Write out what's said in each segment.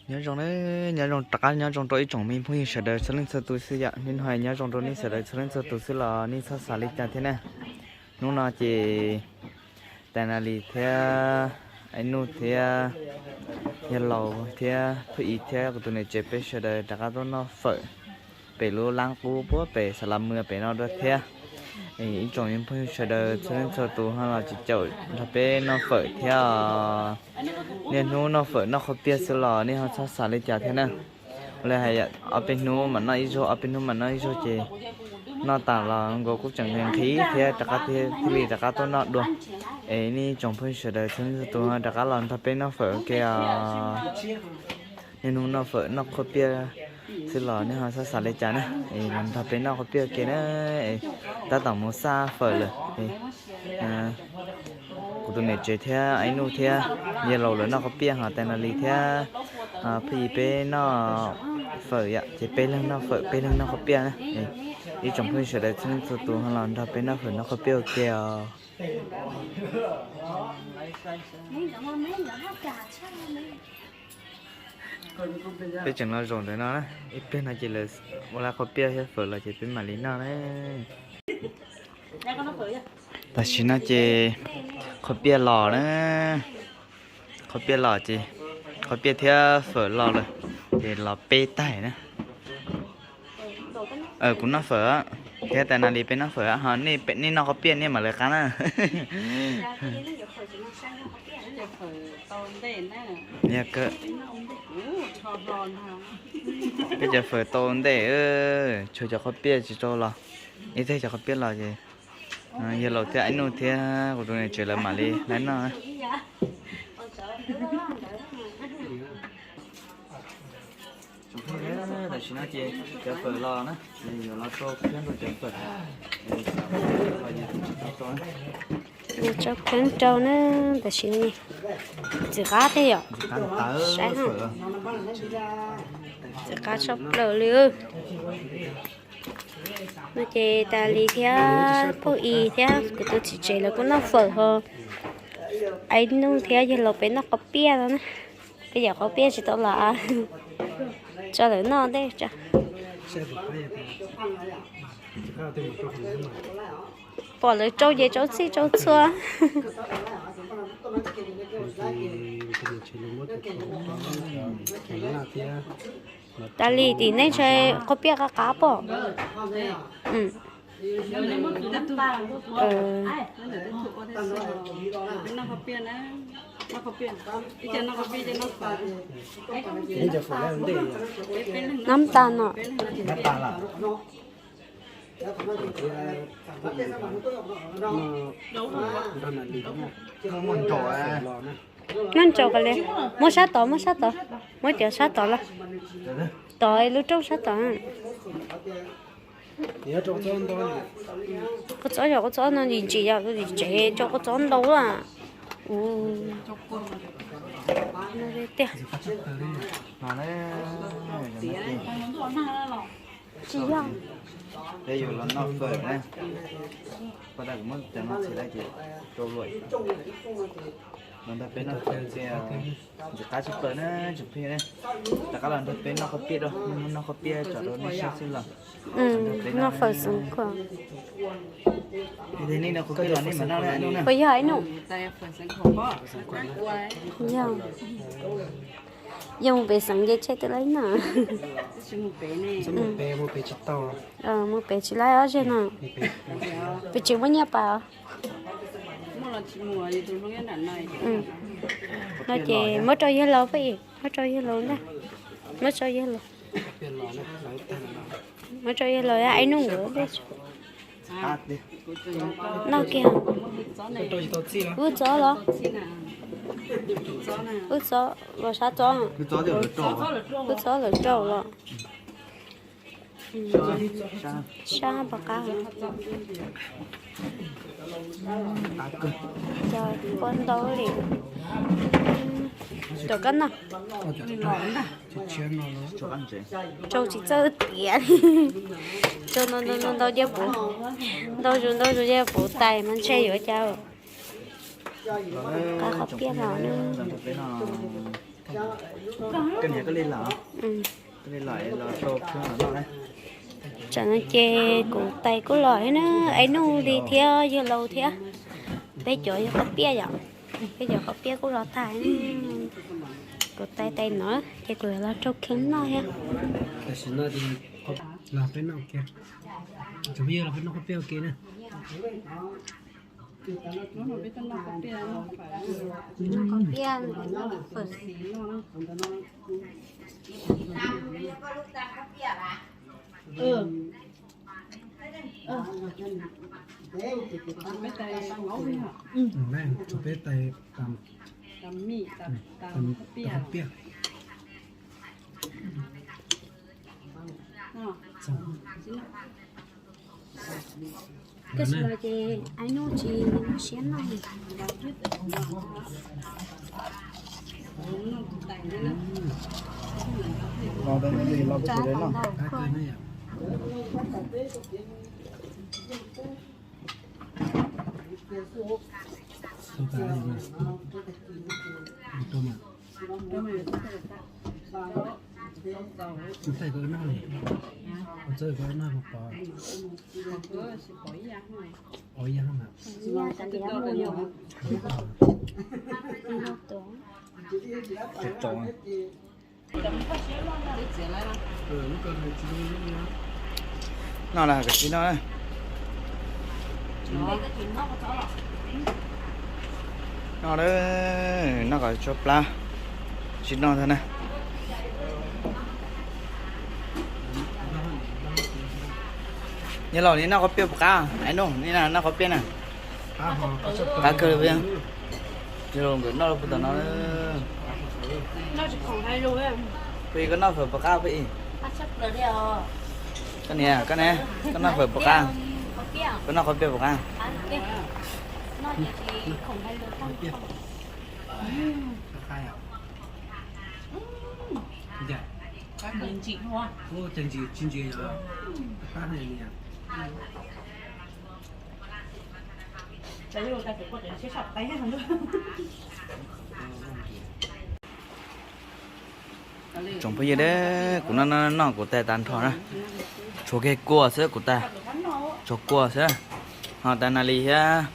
Nyob zoo, nyob zoo rov qab nyob zoo rau ib tsoom me phooj ywg sawv daws txhua leej txhua tus xwb yom. Hnub no nyob zoo rau nej sawv daws txhua leej txhua tus xwb los nej txhob xav li cas thiab na. Hnub no ces Tais Nas Lis thiab Aib Nuj thiab Yawg Laus thiab Phwj Is thiab kuv tus niam tsev peb sawv daws rov qab tuaj noj fawm pem lub lab qub puag pem Xav Las Mws pem no dua thiab. Ib tsoom me phooj ywg sawv daws txhua leej txhua tus ho los tsis caum nrog peb noj fawm thiab. Niaj hnub noj fawm noj qhuav piaj xwb los nej ho txhob xav li cas thiab na. Ua li hais ob peb hnub mam noj ib zaug, ob peb hnub mam noj ib zaug ces noj tas los nkaus kuj tseem nqhis thiab rov qab thiaj li rov qab tuaj noj dua. Es nej tsoom phooj ywg sawv daws txhua leej txhua tus rov qab los nrog peb noj fawm ua ke os. Niaj hnub noj fawm noj qhuav piaj xwb los nej ho txhob xav li cas na, es los nrog peb noj qhuav piaj ua ke na. Tab tom mus xaj fawm lawm. Kuv tus niam tsev thiab Aib Nuj thiab Yawg Laus lawv noj qhuav piaj, ho Tais Nas Lis thiab Phwj Is peb noj fawm yom, ces peb leeg noj fawm peb leeg noj qhuav piaj na. Ib tsoom phooj ywg sawv daws txhua leej txhua tus ho los nrog peb noj fawm noj qhuav piaj ua ke os. Peb tseem los zaum ntawm no na, ib pliag no ces lawv ua lab qhuav piaj thiab fawm los ces peb mam li noj na. Tam sim no ces qhuav piaj los na, qhuav piaj los ces, qhuav piaj thiab fawm los lawm, ces los peb taig na. Kuv noj fawm thiab Tais Nas Lis peb noj fawm, ho nej noj qhuav piaj nej mam lawv qab na. Yog kawg, peb cov fawm tau ntej, tshuav cov qhuav piaj tsis tau los, ib teg cov qhuav piaj los ces Yawg Laus thiab Aib Nuj thiab kuv tus niam tsev lawv mam li lawv noj. Tam sim no ces cov fawm los na, yuav los rau kheeb rau cov fawm. Yuav rau kheeb rau na, tam sim no txiv qab thiab yom, saib, txiv qab tshaj plaws li. No ces Tais Nas Lis thiab Phwj Is thiab kuv tus txiv tsev lawv kuj noj fawm ho, Aib Nuj thiab Yawg Laus peb noj qhuav piaj no na. Peb cov qhuav piaj tsis tau los, tso lawv noj ntej tso. Pom lawv rau ces rau txhij rau txhua. Tais Nas Lis, tim nej ntshai qhuav piaj qab qab pom? Nab tas no. Noj ntsaum kawg li. Muab sab tod, muab sab tod. Muab cov sab tod los. Tod lub rooj sab tod. Kua txob, yog kua txob no ntsim ntsim yom, tus txiv tsev rau kua txob ntau lawm. Tiag. Tsis yog. Peb yuav los noj fawm na. Pab tas kuv muab cov no txiav lawm ces rau luam. Los nrog peb noj fawm thiab. Ntxim qab tshaj plaws na tsoom phooj ywg ne. Rov qab los nrog peb noj qhuav piaj rau, muab noj qhuav piaj tso rau nej saib xwb los. Noj fawm xeev khuam. Puas yog ib nus? Yog. Yog mus pem xeev ces tseg twb laib na. Mus pem tsis laib ob zeg no. Pem tsis muaj nyiaj pas. No ces muab rau yawg laus peb, muab rau yawg laus ntag. Muab rau yawg laus, muab rau yawg laus, ib nus nkawd. Noj kiag. Wb txob los? Wb txob los sab txob? Wb txob lawm rau los? Sab pom qab. Cov kua ntau li. Cov kab noj. Rau tsis txawj tiav li. Rau ntau ntau ntau ntau cia puv, ntau zus ntau zus cia puv tais mas ntshe yuav cas. Qab qhov piaj los na. Koj niam koj li los, koj li los los rau koj los noj na. Tsam no ces kuv tais kuj los thiab na, Aib Nuj li thiab yawg laus thiab. Peb cov yog khaub piaj yom, peb cov khaub piaj kuj los tag. Kuv tais tais no ces kuv los rau kheev noj thiab. Los peb noj ua ke, cov phooj ywg, los peb noj khaub piaj ua ke na. Khaub piaj, tshuav peb tais tau khaub piaj. Koj tsis los ces Aib Nuj tsis muaj siab noj. Los tais Nas Lis los peb tsev no. Thaij koj noj li, txawj koj noj pov, pov ib yam na. Noj las koj tsis noj. Noj, noj kom tsau plab, tsis noj ntag na. Yawg laus, nej noj khaub piaj puas qab? Aib Nuj, nej noj khaub piaj na. Qab kawg li. Yawg laus nkawd noj puag tom no. Phooj Ywg, koj noj fawm puas qab Phooj Ywg? Koj niam, koj ne, koj noj fawm puas qab? Koj noj khaub piaj puas qab? Tsoom phooj ywg, kuv noj noj noj kuv tais tas nrho na. Tshuav kiag kua xwb kuv tais, tshuav kua xwb. Ho tais Nas Lis thiab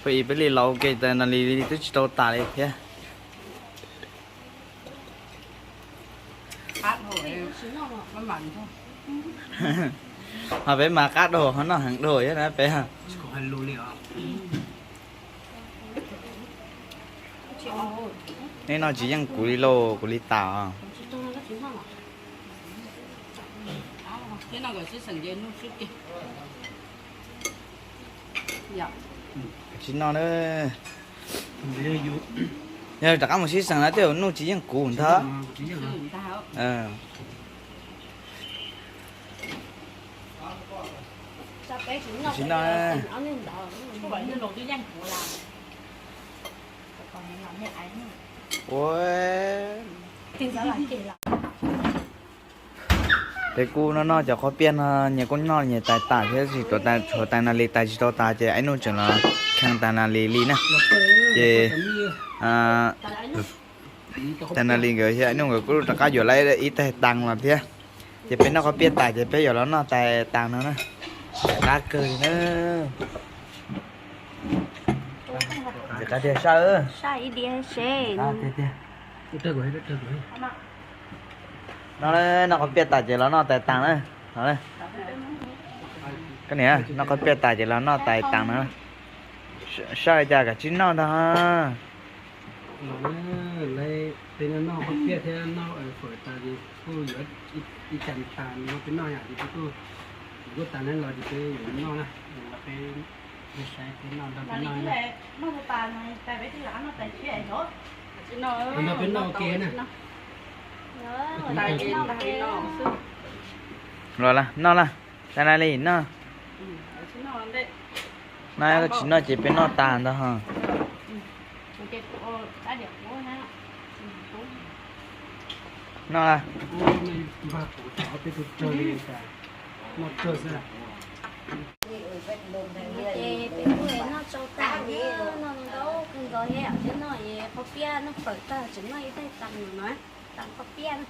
Phooj Ywg peb li los ua ke, tais Nas Lis li twb tsis tau tas li thiab. Ho peb mas qab dhau, ho noj heev dhau thiab na peb. Nej noj tsis yeej kuv li lauj, kuv li tas os. Tsis noj na. Yog rov qab mus sib xeem na, tej zaum Nuj tsis yeej kuv ntag. Tsis noj. Ua, peb kuj noj noj cov khaub piaj no, nyias kuj noj nyias tais tas thiab, tshuav tais Nas Lis tais tsis tau tas ces Aib Nuj tseem los kheej tais Nas Lis li na. Ces tais Nas Lis nkawd thiab Aib Nuj nkawd kuj rov qab yuav lawm ib tais taas los thiab. Ces peb noj khaub piaj tas ces peb yuav los noj tais taas no na. Qab kawg li na. Qab tiag sab. No, noj khaub piaj tas ces los noj tais taas na. Koj niam, noj khaub piaj tas ces los noj tais taas na. Sab li cas kav tsij noj ntag. Los na, peb noj khaub piaj thiab noj fawm tas ces kuj yuav ib cas tas no peb noj yom, ces peb kuj, kuv kuj tas na los ces peb yuav noj na, los peb saib peb noj nrog peb noj. Noj tas no peb rov qab noj tais tshiab os. Nrog peb noj ua ke na. Los las, noj las, tais Nas Lis noj. Noj, koj tsis noj ces peb noj tas ntag ho. Noj las. Ces peb kuj noj tsau tas, noj ntau kawg nkaus thiab, noj khaub piaj. Noj fawm tag tseem noj ib daim tas no, tas paj piaj na.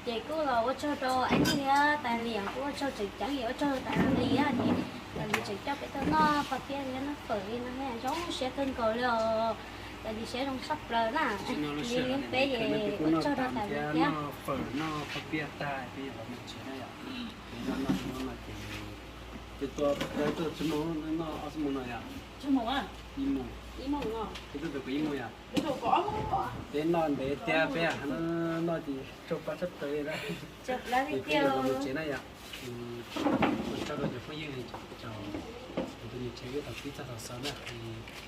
Ces kuj los ua tsaug rau Aib Lis thiab Tais Lis, kuj ua tsaug tseem ceeb, ua tsaug Tais Lis ces Tais Lis tseem coj peb tuaj noj paj piaj thiab noj fawm li no zoo siab kawg nkaus li os. Tais Lis siab zoo tshaj plaws na. Li peb ces ua tsaug rau Tais Lis thiab. Noj fawm noj paj piaj tag peb yuav los mus tsev na yom. Peb noj noj no ces peb tuaj, peb tuaj txog moo noj ob xuab moos no yom. Ib moos, peb tuaj tau kuv ib moos yom. Peb noj ntev tiag peb noj ces tsau paj tshaj plaws li na. Ces peb yuav los mus tsev na yom. Ua tsaug rau cov phooj ywg, cov tus niam tsev wb tau pib txog thaum xaus na,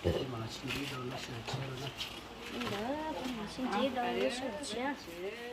peb mam los sib ntsib rau lub sij hawm tshiab na. Sib ntsib rau lub sij hawm tshiab.